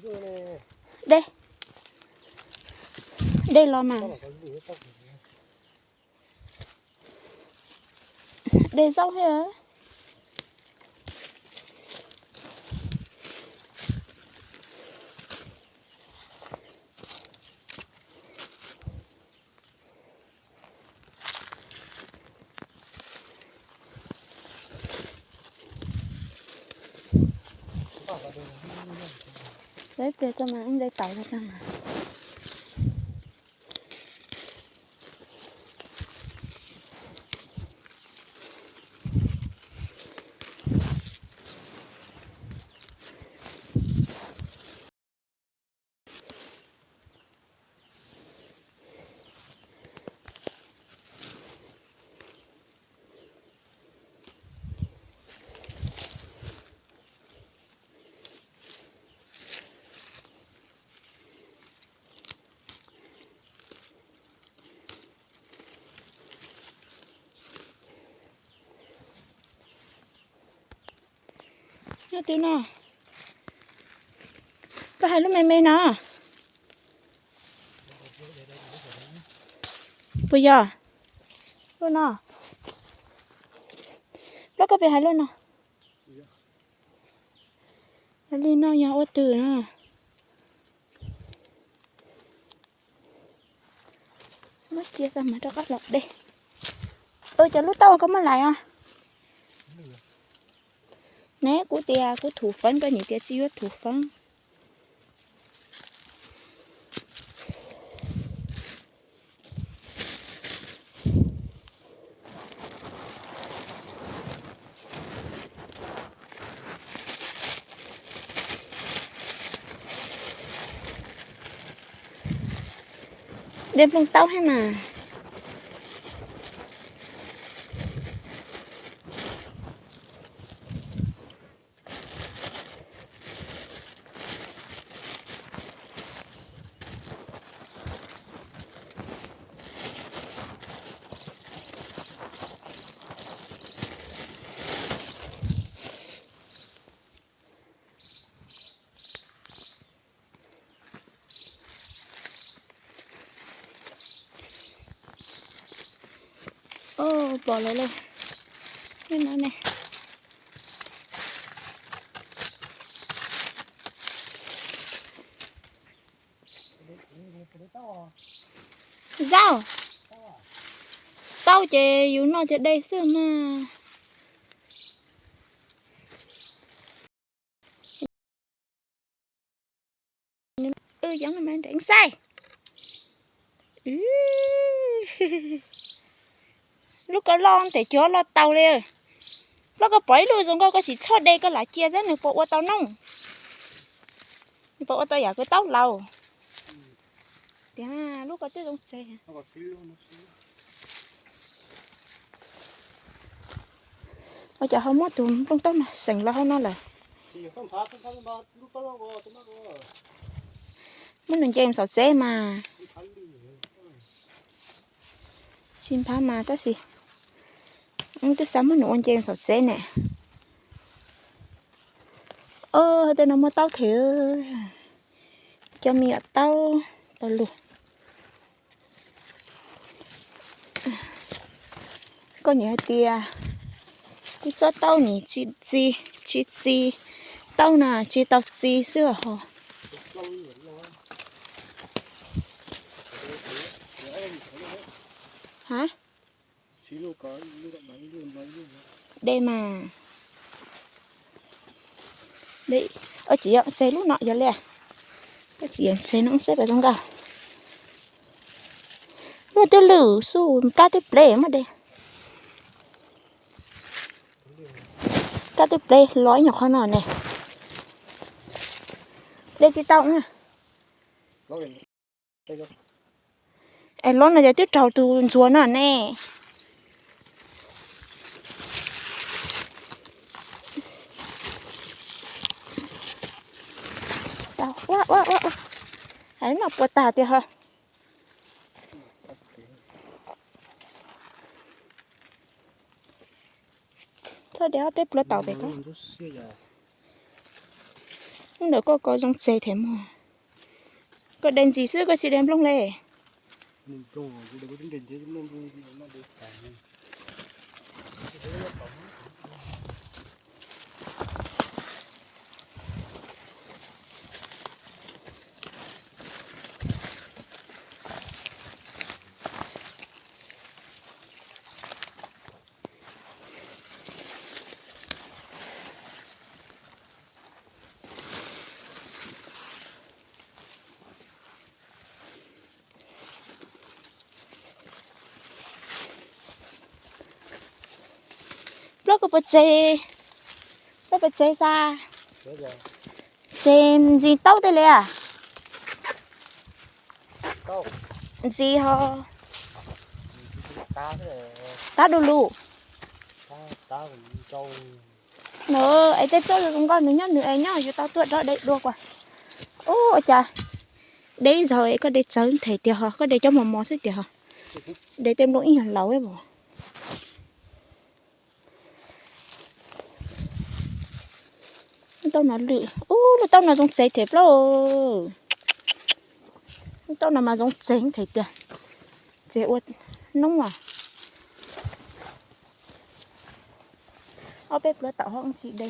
Dej, dej los mas. Dej zaub thiab. Peb pliag tso mas, wb de tau tso mas. Nyob twg no? Koj hais lub me me no. Puas yog? Lub no. Lub koj pem hais lub no. Yog li no yog ua twg no? Muab cia tso mas rov qab los de. Cov lub taub koj muab lais os. Ne kuv tias kuv thum feeb, koj nim tias tsis yuav thum feeb. De nplooj taub thiab mas. Pom lawm lauj. Nyob no ne. Zaub. Taub ces yus noj cov de xwb mas. Wb yeej mas nrev xaij. Lub ko loj ntes cuag loj tau li. Lub ko pom ib lub zoo nkauj koj sim txhob de koj lam cia xwb nws puas ua tau noob. Nws puas ua tau yam kws taub laus. Tias lub ko twb zoo txeg. Ua cas ho muab tus nplooj taub no xeem los hauv no lawm? Muab nws nce mus saum tsev mas. Tsis nphav mas tab sis twb xav muab nws ua nce mus saum tsev ne. Tej no muaj taub them, cov me nyuam taub tau lug. Koj nim hais tias kuv tsob taub nim tsis txi, tsis txi, taub no tsis tau txi xwb hos. Ha? De mas. Tsis yog tseg lub no yog li. Tsis yog tseg no xwb pes zoo nkauj. Lub twb lwj xwb, kab twb plev mas de. Kab twb plev los ib nyuag qhov no ne. De tsis tau na. Es lub no ces twb raug tus ntsuag no ne. Ua ua ua ua. Hais no puas tag tiag ho. Txhob de ob peb pluav taum pem ko. Ntawm koj ko zoo tsev thiab mog. Koj de ntsis xwb koj tsis de nplooj li. Plaub koj puas tsev, plaub puas tsev xav tsev ntsis taub tej li a? Ntsis ho tab du lug. Nws es tej txoj zoo nkauj nws nyob nws es nyob yus tau tuaj dob deb dua kuas. Ua cas deb zog es koj de tsawv them tiag ho, koj de cov mos mos xwb tiag ho. De tej nplooj ib yog laus. Lub taub no lwj, ub, lub taub no zoo tsev them plaub. Lub taub no mas zoo tsev them tiag. Tsev ua noob as. Ob peb pluav taum ho tsis de.